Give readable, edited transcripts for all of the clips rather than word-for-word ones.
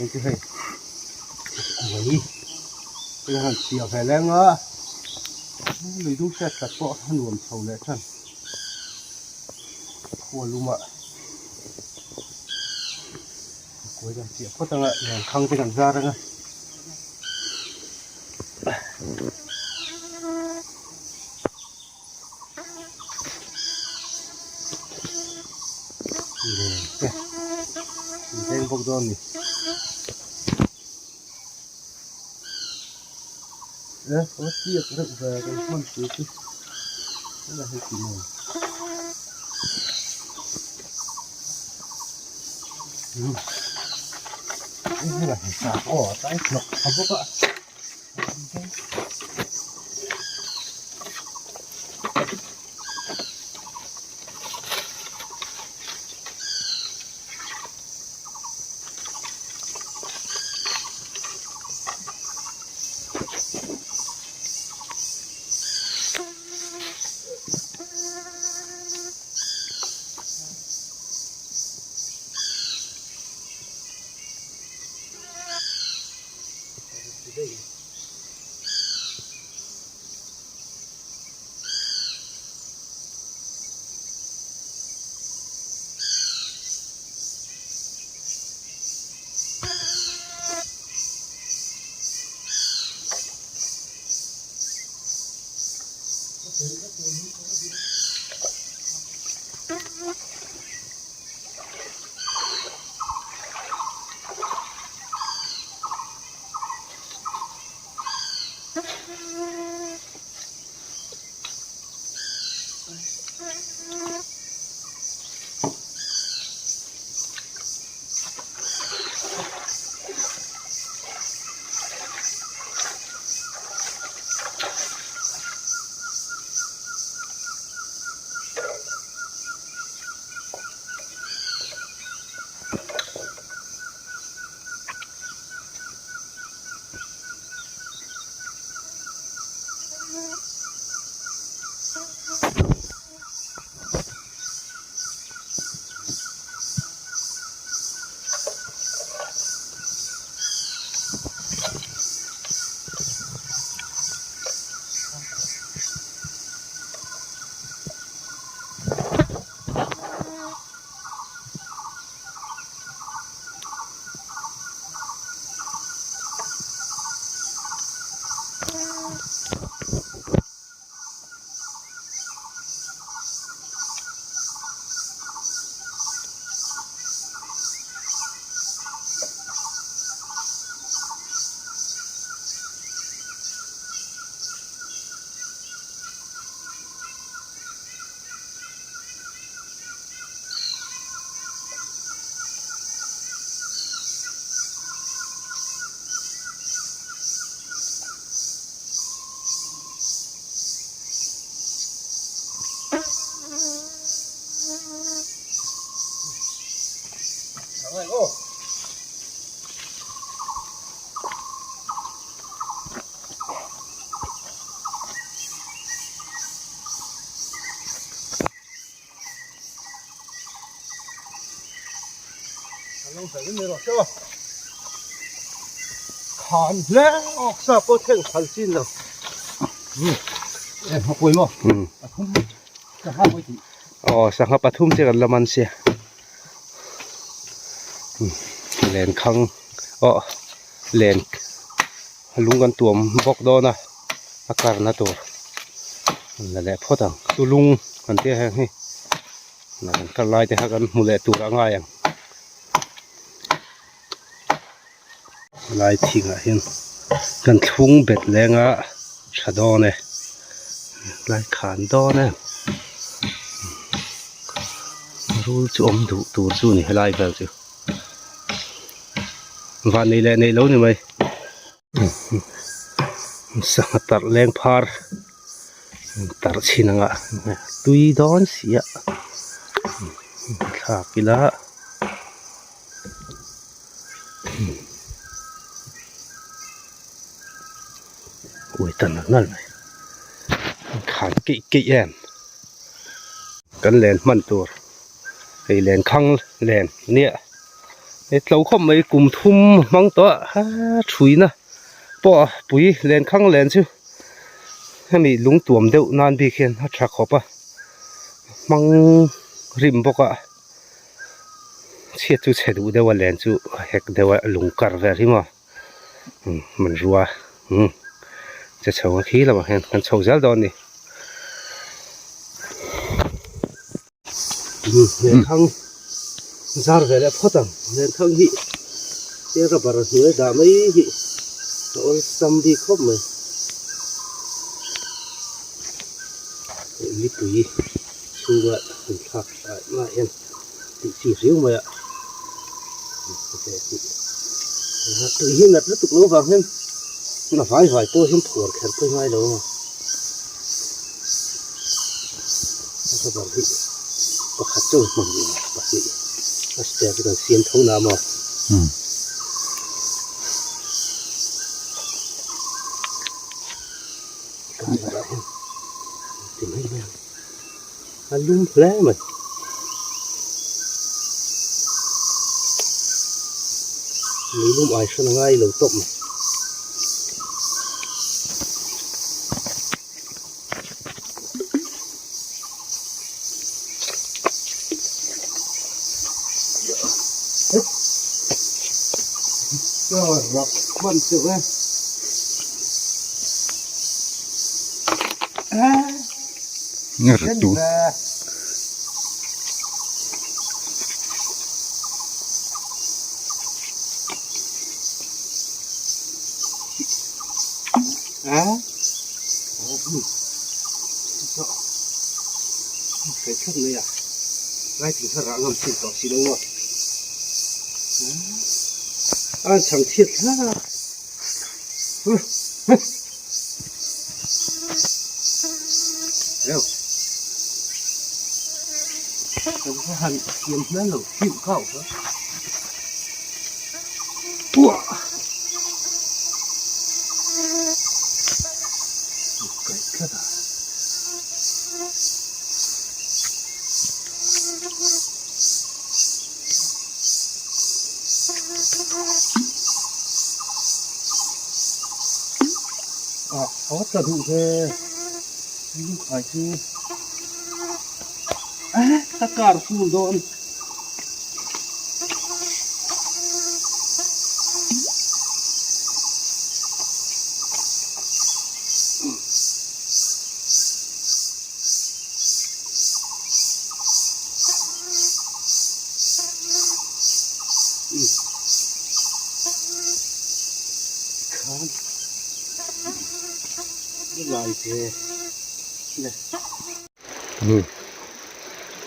ang chu hei kuai te han chiah ve leng a lui dung hriat tak pawh a nuam chho leh than khua lum ah kuai kan chiah phawt ang a len khang te kan zar ang a. Len te an veng bawk dawn a ni e a chiak reuh ve kan hman tur chu helai hi ti maw helai hi sa aw a tlai hnawk tha bawk a. Khan hle awk sa pawh thleng phal chin lo aw sangha pathum te kan la man sia lenkhang aw len lung kan tuam bawk dawn a a karna tur la leh phawt ang chu lung kan tia heng hi kan kal lai te kha kan hmu leh tur a ngai ang lai thingah hian kan thlung bet leng a tha dawn e lai khan dawn e rul chu awm duh tur chu a ni helai vel chu. Van nei leh nei lo ni mai sangha tarh leng phar tarh chhin anga tui dawn si a thlak ila uai ta nal nal mai khan keih keih em kan len hman tur. Hei len khang len nia. He tlo khawp mai kum thum hmang tawh a thuina pawh pui lenkhang len chu hemi lung tuam deuh nan bik hian a tha khawp a hmang rim bawk a chhiat chu chhe duh deuh a len chu hek deuh a lung kar vel hi maw hmanrua che chho a khi lamah hian kan chho zel dawn a ni. Lenkhang zar ve leh phawt ang lenkhang hi te rubber hnuai dah mai hi a awlsam bik khawp mai mipui chhunga an thlak ah mah hian tih chi riau mai a tui hi nat lutuk lo vang hian a vai vai pawh hian phuar kher pawh hi ngai lo a. Rubber hi pakhat chu hmun pahnih a step chu kan siam tho na maw kan ah hian ti mai mai ang a lum hle mai. Lei lum ai hran a ngai lo tawp mai.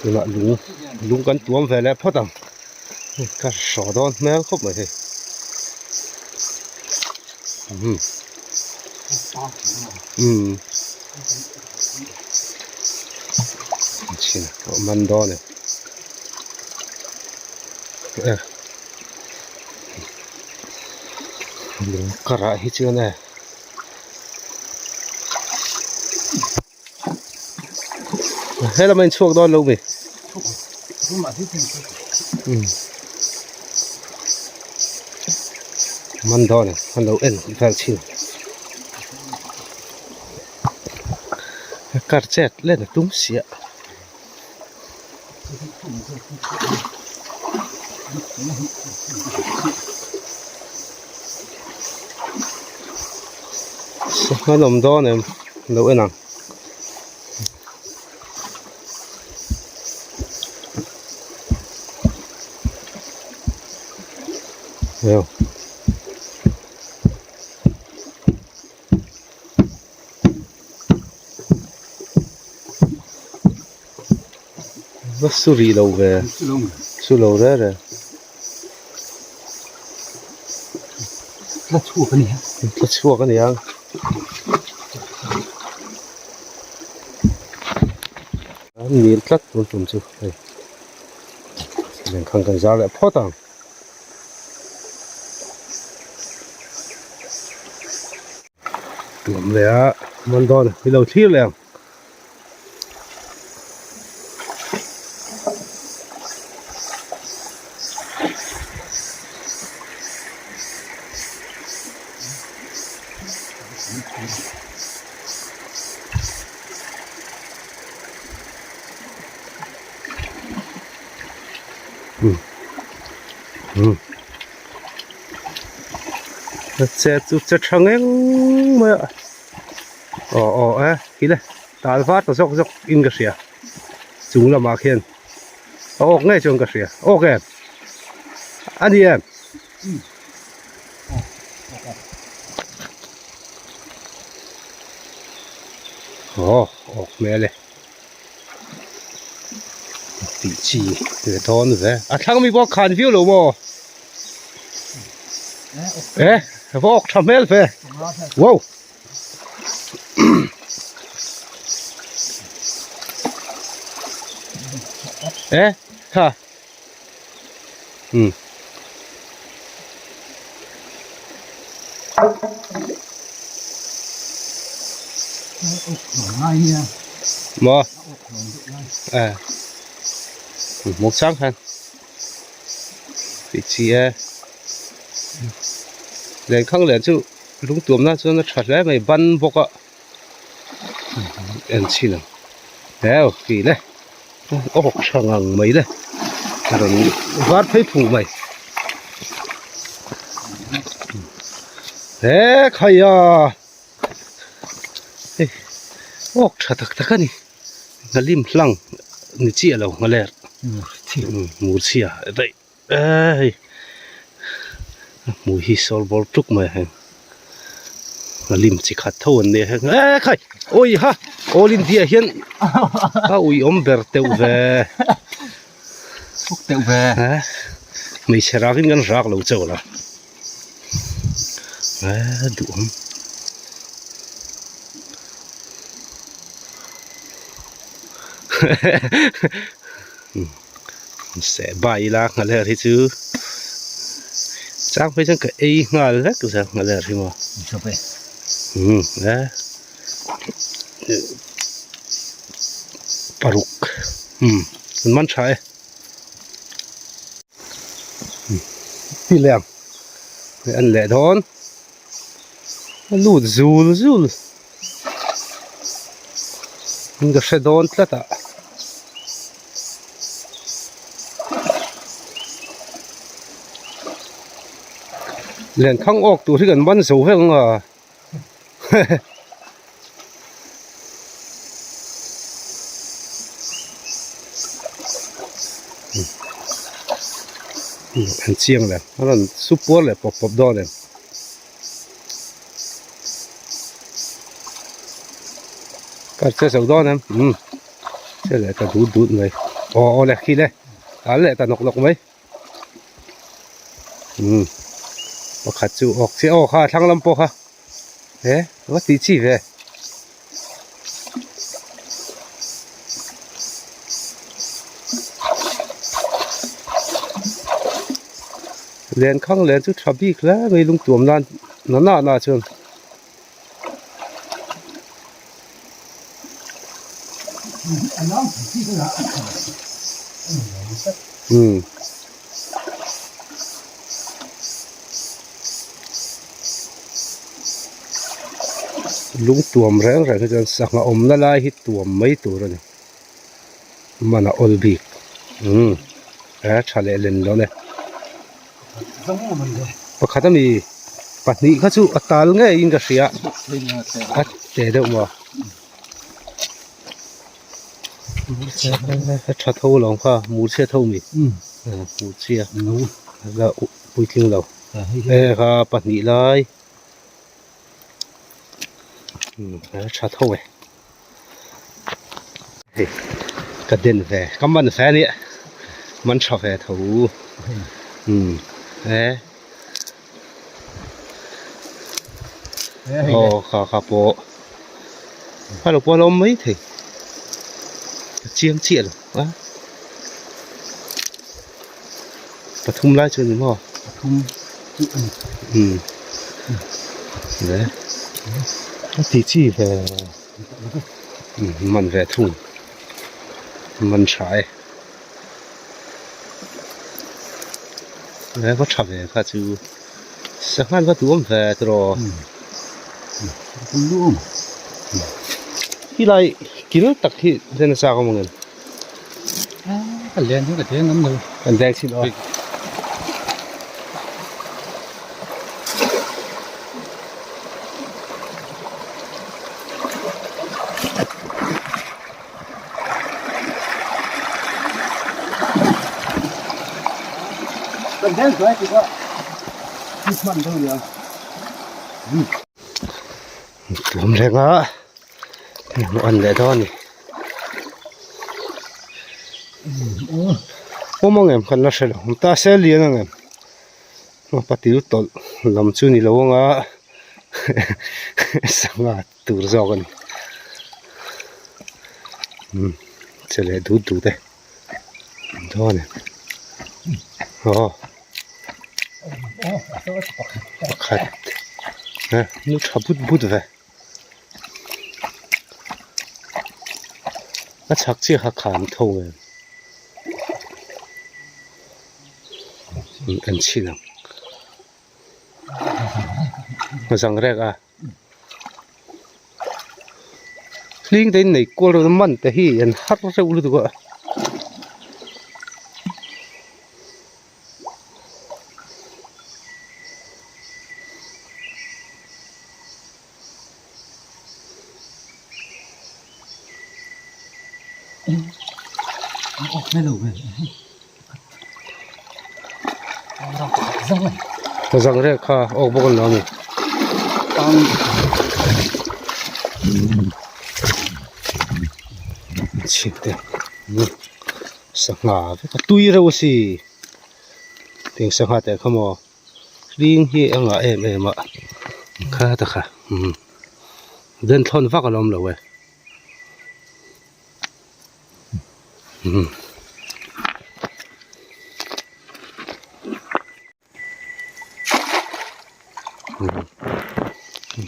Tunah lung lung kan tuam ve leh phawt ang ka hraw dawn hmel khawp mai hei umm chhin a man dawn e lung karah hi chuan e. Helama in chhuak dawn lo mi man dawn e an lo en vel chhin kar chet len a tum sia. Sangha an awm dawn em lo en ang. Heo. Va su rih lo ve su lo re re tla chhuak a ni a tla chhuak a ni ang an nil tlat tun tum chu hei lengkhang kan zar leh phawt ang. Tuam leh a man dawn a ilo thlir leh ang. Che chu che tha ngeng mai a aw aw e khi le tal var ta zawk zawk in ka hria chung lamah khian a awk ngei chuan ka hria awk em a ni em. Aw awk hmel e tih chi ve dawn ve a thlang mi pawh khan viau lo maw e va awk tha hmel ve wow e ha um maw e muk chang khan tih chi e lenkhang len chu lungtuam nan chuan a tha hle mai ban bawk a en chhin ang heu tih le. Awk tha ngang mai le a rawn var phei phung mai he khaia hei awk tha tak tak a ni nghalim hlang ni chiah lo nghaler mur chhia daih e hei a hmui hi sawr bawr tuk mai a heng a lim chi khat tho an nia heng e khai awi ha all india hian a ui awm ber teuh ve uk teuh ve e hmeichhe rak in kan rak lo chauh la e duhawm Seh bai ila nghaler hi chu chang phei chuan ka ei nghal vek zel nghaler hi maw umm e paruk umm an man tha e ti leh ang an leh dawn a lut zul zul. In ka hre dawn tlat a. Lenkhang awk tur hi kan ban zo vek ang a. An chiang le a rawn su puar leh pawp pawp dawn em. Kar che zo dawn em umm che leh ta dut dut mai aw aw le khi le tal leh ta nawk nawk mai umm pakhat chu awk chiah aw kha thlang lam pawh kha he va tih chi ve. Lenkhang len chu tha bik hle mai lungtuam nan na na na chuan. Umm. Lungtuam reng reng hi chuan sangha awmna lai hi tuam mai tur a ni man a awl bik umm he tha leh len dawn e pakhat ami pahnih kha chu a tal ngeiin ka hria a te deuh maw tha tho alawm kha murchhia tho mi murchhia la puitling lo. He kha pahnih lai a tha tho e hei ka den ve ka man ve a nia man tha ve tho umm he aw kha kha pawh kha lo pawh a lo awm mai thei ka chiang chiah lo a. Pathum lai chu a ni maw? Pathum chu a ni. Umm. Le. A ti chi ve. Umm man ve thung. Man tha e. Le va tha ve kha chu. Sanghan va duhawm ve tiraw. Hi lai kil tak hi len a chak awm ang em? Ka len hi ka deng awm lo. Kan deng chin aw. Kan deng zuai ti kha hi hman deuh nia. Tuam reng a hmuh an leh dawn a ni. Awm ang em kan la hre lo ta se lian ang em patil tawlh lam chu ni lo ang a sangha tur zawk a ni umm che leh dut dut e dawn em aw pakhat nu tha but but ve. A chhak chiah kha kham tho em en chhin ang zang rek a hling te in nei kual reuh man te hi an har reuh lutuk a. Zang rek kha awk bawk an lo a ni. Chhip te sangha vek a tui reuh a si. Tiang sangha teh kha maw hling hi a ngah em em a kha ta kha umm den thlawn vak a la awm lo e umm.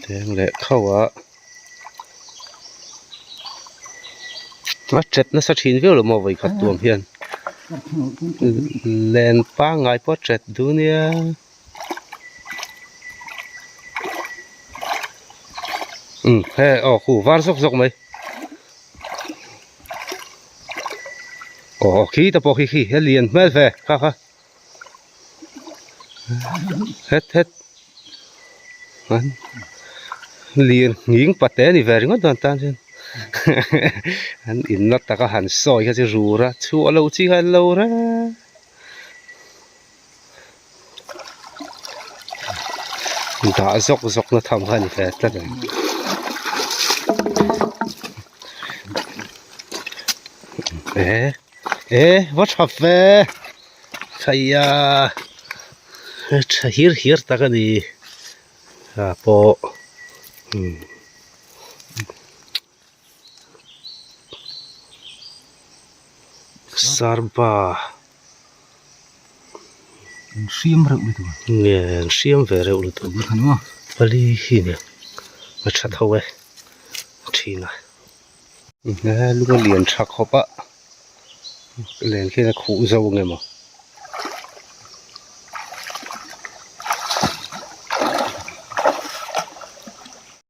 Deng leh khauh a a chet nasa thin viau lo maw vawikhat tuam hian len pangngai pawh a chet duh nia. Umm he aw khu var zawk zawk mai aw khi te pawh khi khi a lian hmel ve kha kha. Het het an lir nghing pate a ni ve ringawt dawn tan chuan an in na taka han sawi kha chu rur a chhuah loh chi kha an lo reng dah zawk zawk na tham kha a ni ve tlat ang eh eh va tha ve. Khaia tha hir hir tak a ni ah pawh umm sarba an hriam reuh lutuk a nge an hriam ve reuh lutuk pali hi nia a tha tho e a thin a. Lung a lian tha khawp a len khian a khuh zo ang emaw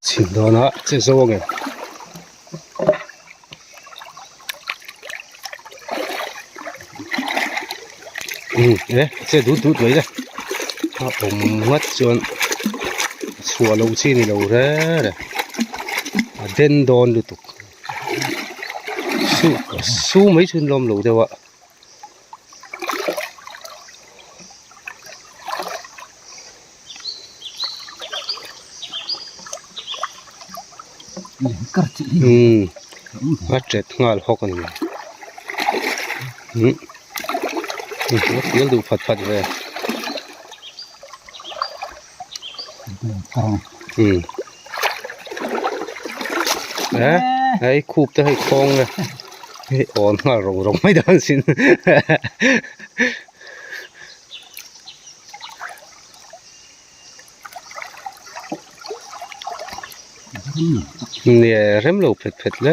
chhim dawn a che zo ang em umm e che dut dut mai le a awm nghat chuan chhuah loh chi ni lo reng reng a den dawn lutuk su su mai chu an lawm lo deuh a. Umm a tet nghal hawk a ni mai umm a fial duh phat phat ve umm eh hei khup te hei khawng e hei awn nghal rawng rawng mai dawn sin. Nia rem lo phet phet hle.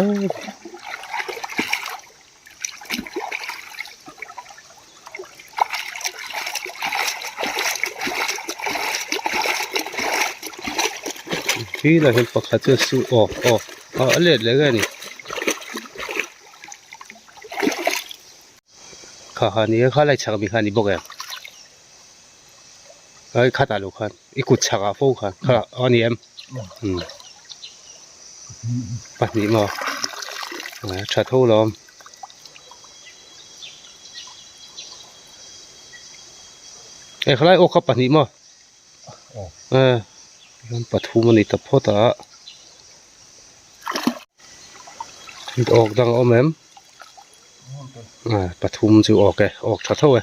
Khi lah hian pakhat chu a su aw aw ah a let leh nge ni kha kha ni e kha lai chhak ami kha a ni bawk em ai khatah lo khan i kut chhak ah fo khan kha a ni em umm pahnih maw a tha tho lo awm. E khalai aw kha pahnih maw e ram pathum a ni ta phawt a awk dang a awm em pathum chu awk e awk tha tho e.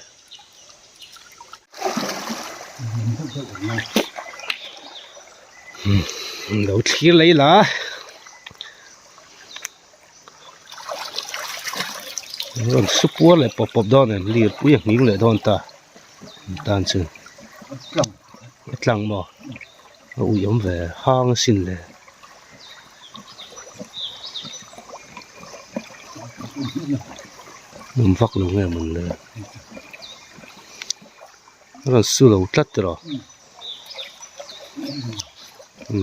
Lo thlir lei la. Rawn su puar leh pawp pawp dawn em lirpui a nghing leh dawn ta tan chu a tlang maw a ui awm ve hang asin le awm vak lo nge mawn le a rawn su lo tlat tiraw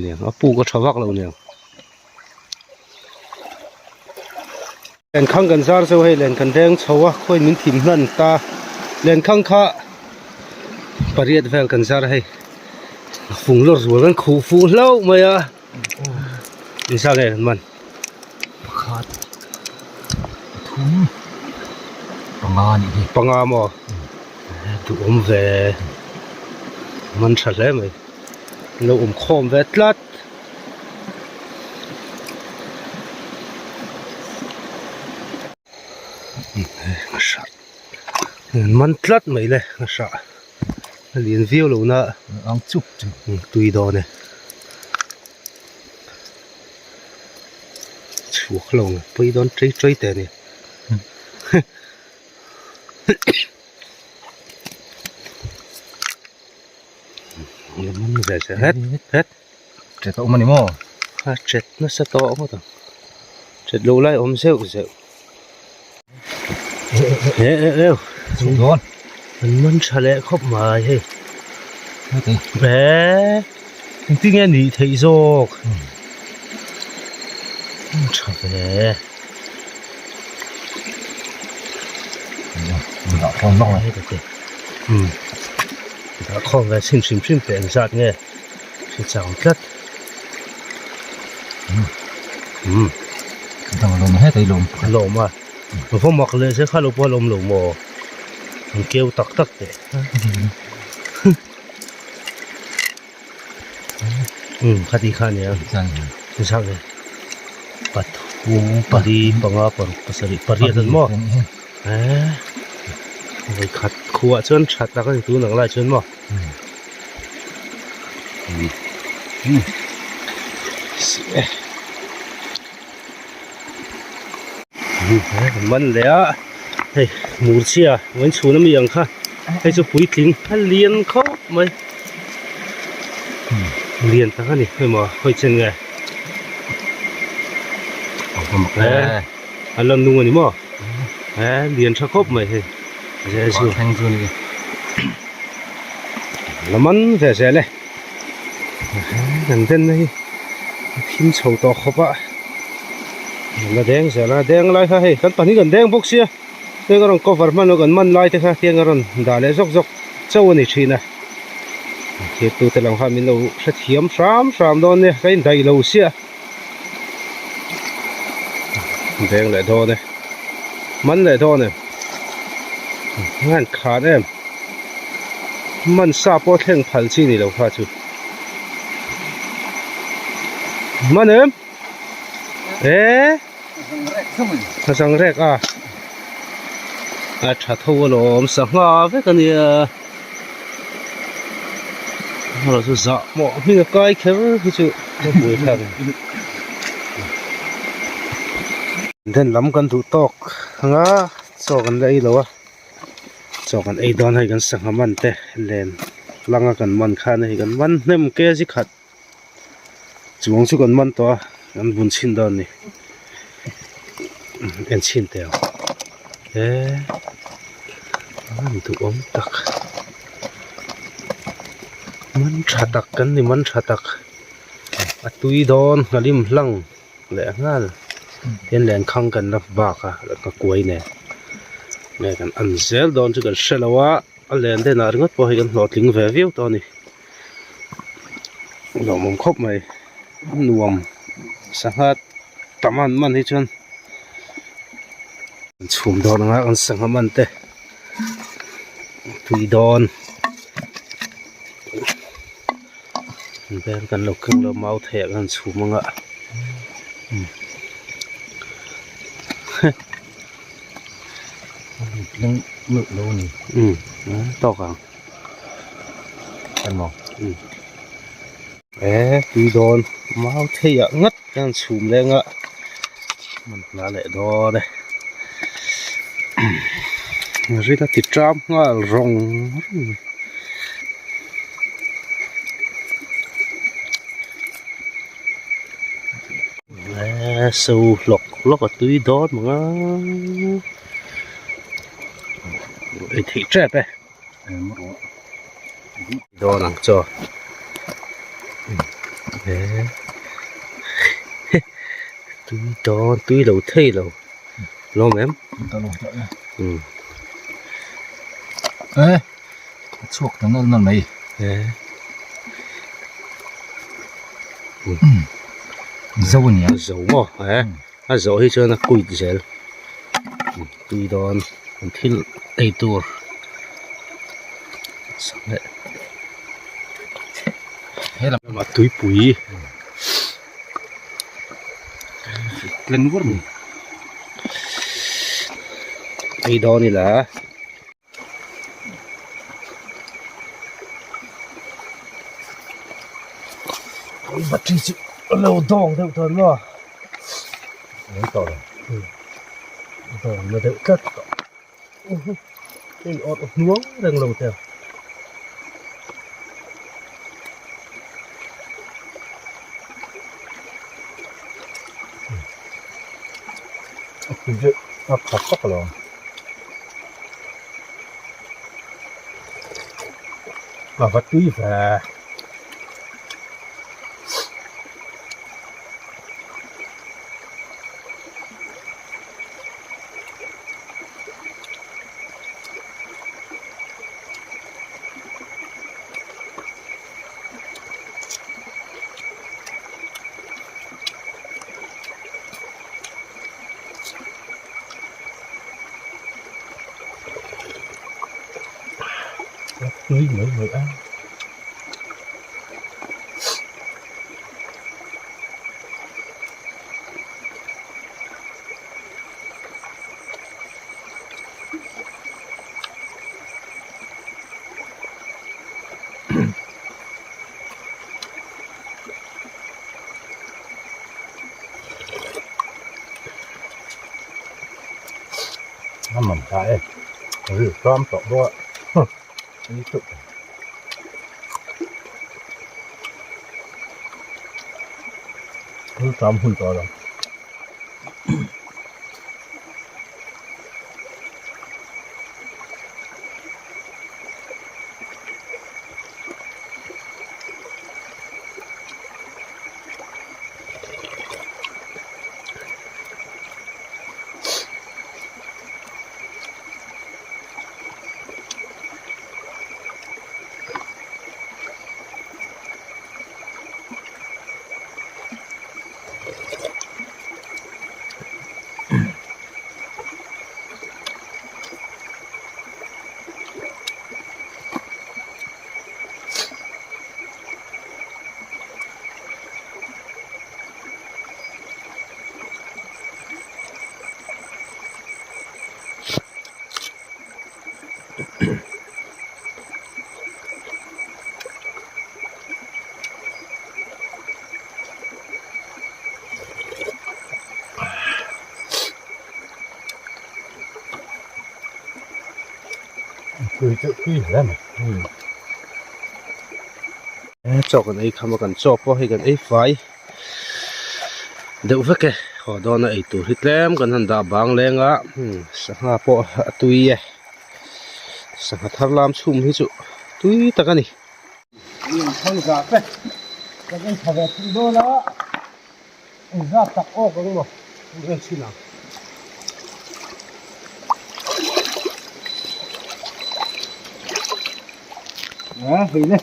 niang a puk a tha vak lo niang. Lenkhang kan zar zo hei len kan deng chho a khawiin min thim hnan ta lenkhang kha pariat vel kan zar a hei fung lawr zual kan khuh fuh hlauh mai a engzah nge kan man pakhat pathum panga a nih hi panga maw duhawm ve man tha hle mai lo awm khawm ve tlat. Man tlat mai le a hrah a lian viau lo na ang chuk chu tui dawn e chhuak lo ang pawi dawn tei tei te a ni. Het Chet a awm a ni maw? A chet nasa tawh ngawt ang. Chet loh lai awm zeuh zeuh. E e e Chu dawn. An man tha leh khawp mai hei. E engtin nge nih theih zawk. Tha ve. Dah khawm vak mai. Umm dah khawm ve chhin hrim hrim teh engzat nge hre chang tlat umm dang a lawm het a i lawm a lawm a va mak leh se kha lo pawh a lawm lo maw an keu tak tak teh umm khati kha a nia engzat nge pathum pali panga paruk pasarih pariat an maw. Eee vawi khat khuah chuan tha tak a ni tun ang lai chuan maw man leh a hei murchhia vawiin chhun ami ang kha hei chu puitling a lian khawp mai lian tak a ni hei maw hawi chen nge a la nung a ni maw. He lian tha khawp mai hei Jesu thleng chu ni la man ve zel e kan den na hi a thim chho tawh khawp a la deng zel a deng lai kha hei kan pahnih kan deng bawk sia heng a rawn cover hman lo kan man lai te kha tiang a rawn dah leh zawk zawk chauh a ni thin a thirtu te lam kha min lo hrethiam hram hram dawn nia ka indaih lo sia. Deng leh dawn e man leh dawn e ngan khan em man sa pawh thleng phal chi ni lo kha chu man em e a zang rek a a tha tho alawm sangha vek ania. Erawh chu zah mawh hming a kai kher hi chu a hmui thlak a ni. Den lam kan duh tawk anga chaw kan la ei lo a chaw kan ei dawn hei kan sangha man te len langa kan man khan hei kan man hnem kg khat chuang chu kan man tawh a kan bun chhin dawn a ni en chhin teh ang he an duhawm tak man tha tak kan ni man tha tak. A tui dawn nghalim hlang leh nghal tin lenkhang kan la bak a ka kuai nen nge kan an zel dawn chu kan hre lo a a len den ah ringawt pawh hei kan hlawhtling ve viau tawh a ni lawmawm khawp mai nuam sangha tam an man hi chuan an chhum dawn anga an sangha man te tui dawn. Bel kan lo keng lo mau thei ah khan chhum anga Leng meuh lo a ni. Umm tawk ang. Emaw. Umm e tui dawn mau thei ah ngat khan chhum leng a man hla leh dawn e rin a ti tram nghal rawng rawng mai. So hlawk hlawk a tui dawn mang a ei theih tep e dawn ang chaw tui dawn tui lo thei lo lawm em e. A chhuak ta nawlh nawlh mai. Zo a nia. A zo maw e a zawh hi chuan a kuit zel tui dawn an thil ei tur helamah tuipui ei dawn ila. Battery chu a lo dawng deuh tawh maw Mai tawh lo dawng na deuh tlat tawh hei awrh hnuang reng lo te. A tui deuh a khat tak lo. A va tui ve. Tui mai mai a. A man ta e ri ram tawh bawk a ni chu ri ram hun tawh lo. Tui chu tui hle mai. Chaw kan ei kham a kan chaw pawh hei kan ei fai deuh vek e haw dawn a ei tur hi tlem kan han dah bang leng a sangha pawh a tui e sangha thar lam chhum hi chu tui tak a ni. Kan en tha ve thung dawn a, engzat tak awk ang maw kan en thin ang. A hei le,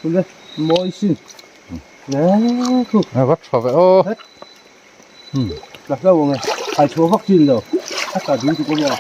hun le mawi sin. A thu. A va tha ve aw. Ka hlo ang e, hai chhuah vak chin lo, a tla dui tuk a maw.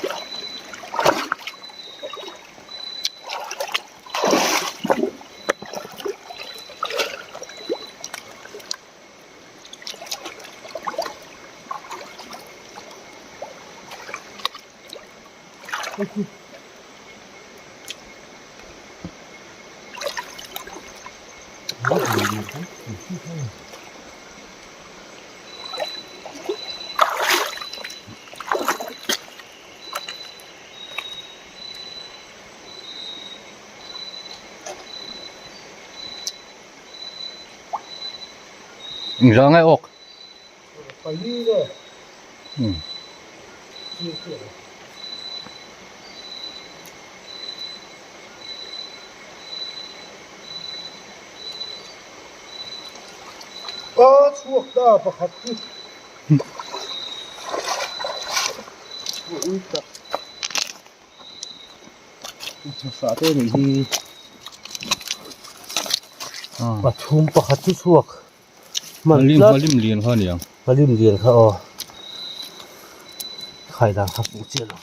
Engzah nge awk? Ka chhuak ta pakhat chu. Ui tak. Hmasa te nih hi pathum pakhat chu chhuak hman tlat Nghalim lian kha aniang Nghalim lian kha aw khai dan kha fuh chiah lo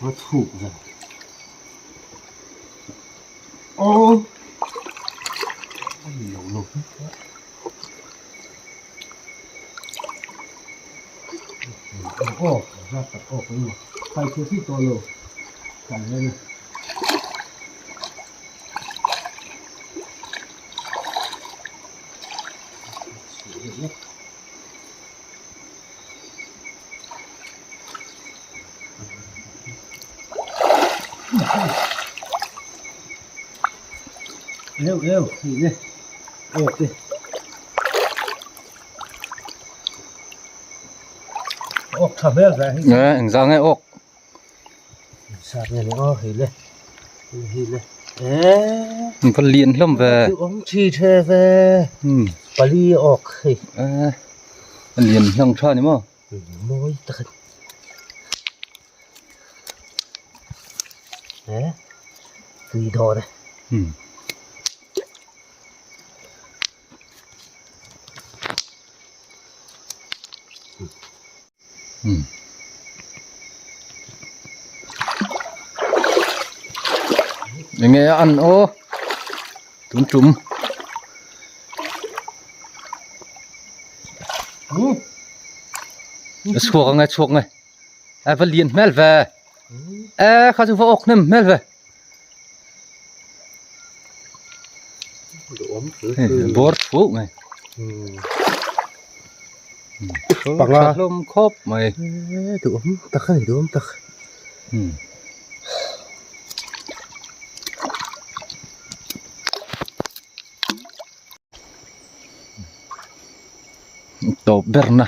A chhuk ve aw a ni lo lo aw zat tak awk a ni khai chhe si tawh lo kan en a. Eu eu hei le aw te awk tha hmel ve hei e engzah nge awk sa nge ni aw hei le hei le e va lian hlawm ve awm thi the ve pali awk hei e a lian hlang tha ni maw mawi tak a ni e tui dawn e Enge a an aw tun tum. A chhuak ang e chhuak ang e a va lian hmel ve e kha chu va awk hnem hmel ve bawr thuak mai panga hlawm khawp mai duhawm tak a ni duhawm tak Tawp ber na.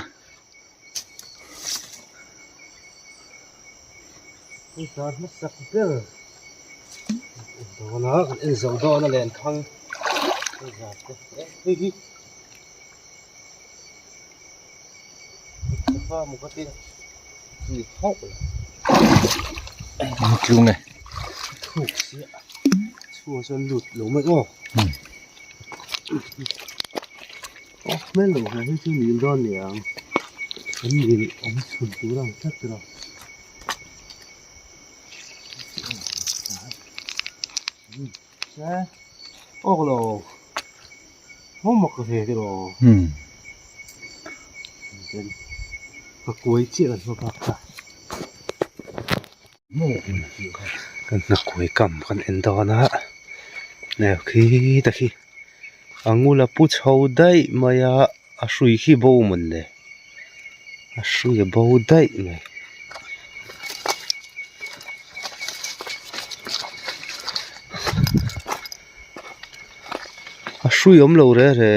Hei hmasak ber dawn a kan en zo dawn a len thang hei hi Tlung e. Thuk sia. Chhuang chuan lut lo mai aw. Aw hmel lo hmel hi chu nil dawn ni ang. An nil awm chhun tur ang tlat tur a. Awk lo. Maw mak ve te lo. Ka kuai chiah kan hma bak ta. Kan hnakuai kam kan en dawn a neu khi ta khi a ngula pu chho daih mai a a hrui khi bo mawn le a hrui a bo daih mai. A hrui awm lo re re.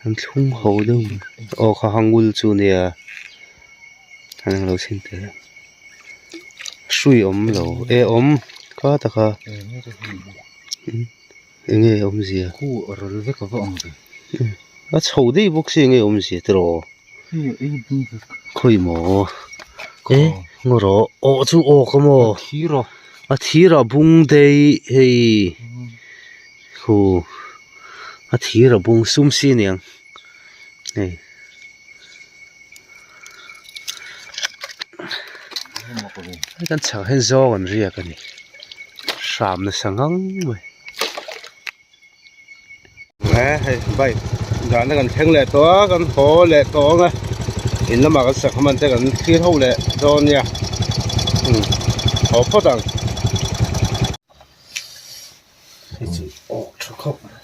An thlung ho deuh mai. Aw kha hangul chu nia. An englo chhin teh. Hrui awm lo e awm kha taka enge awmzia. Khu a rawl vek a va ang ve. A chho daih bawk si enge awmzia tiraw. Khawi maw e ngaw rawh awh chu aw ka maw a thir a bung daih hei hu a thir a bung sum si aniang hei. Hei kan chhak hian zawng an riak a ni hram nasa ngang mai. He hei bike dahna kan thleng leh tawh a kan haw leh tawh ang a in lamah kan sangha man te kan thlir ho leh dawn nia umm haw phawt ang. Hei chu awk tha khawp mai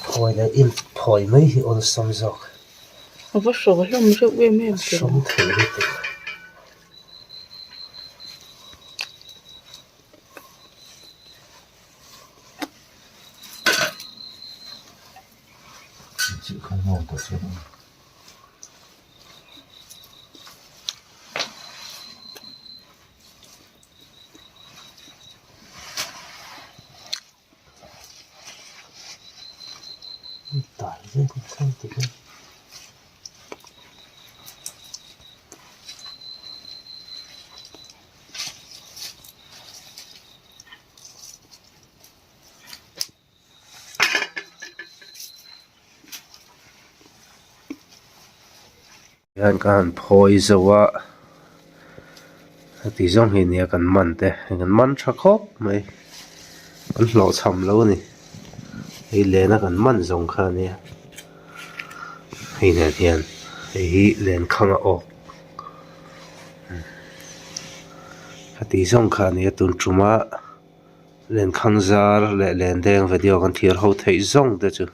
phawi leh in phawi mai hi awlsam zawk. A va hraw hlawm reuh em em teh. Hrawm thei lutuk. Hian ka han phawi zo a heti zawng hi nia kan man te kan man tha khawp mai kan hlawhchham lo a ni hei len a kan man zawng kha a nia hei nen hian hei hi lenkhang a awk heti zawng kha a nia tun tuma lenkhang zar leh lendeng video kan thlir ho theih zawng te chu.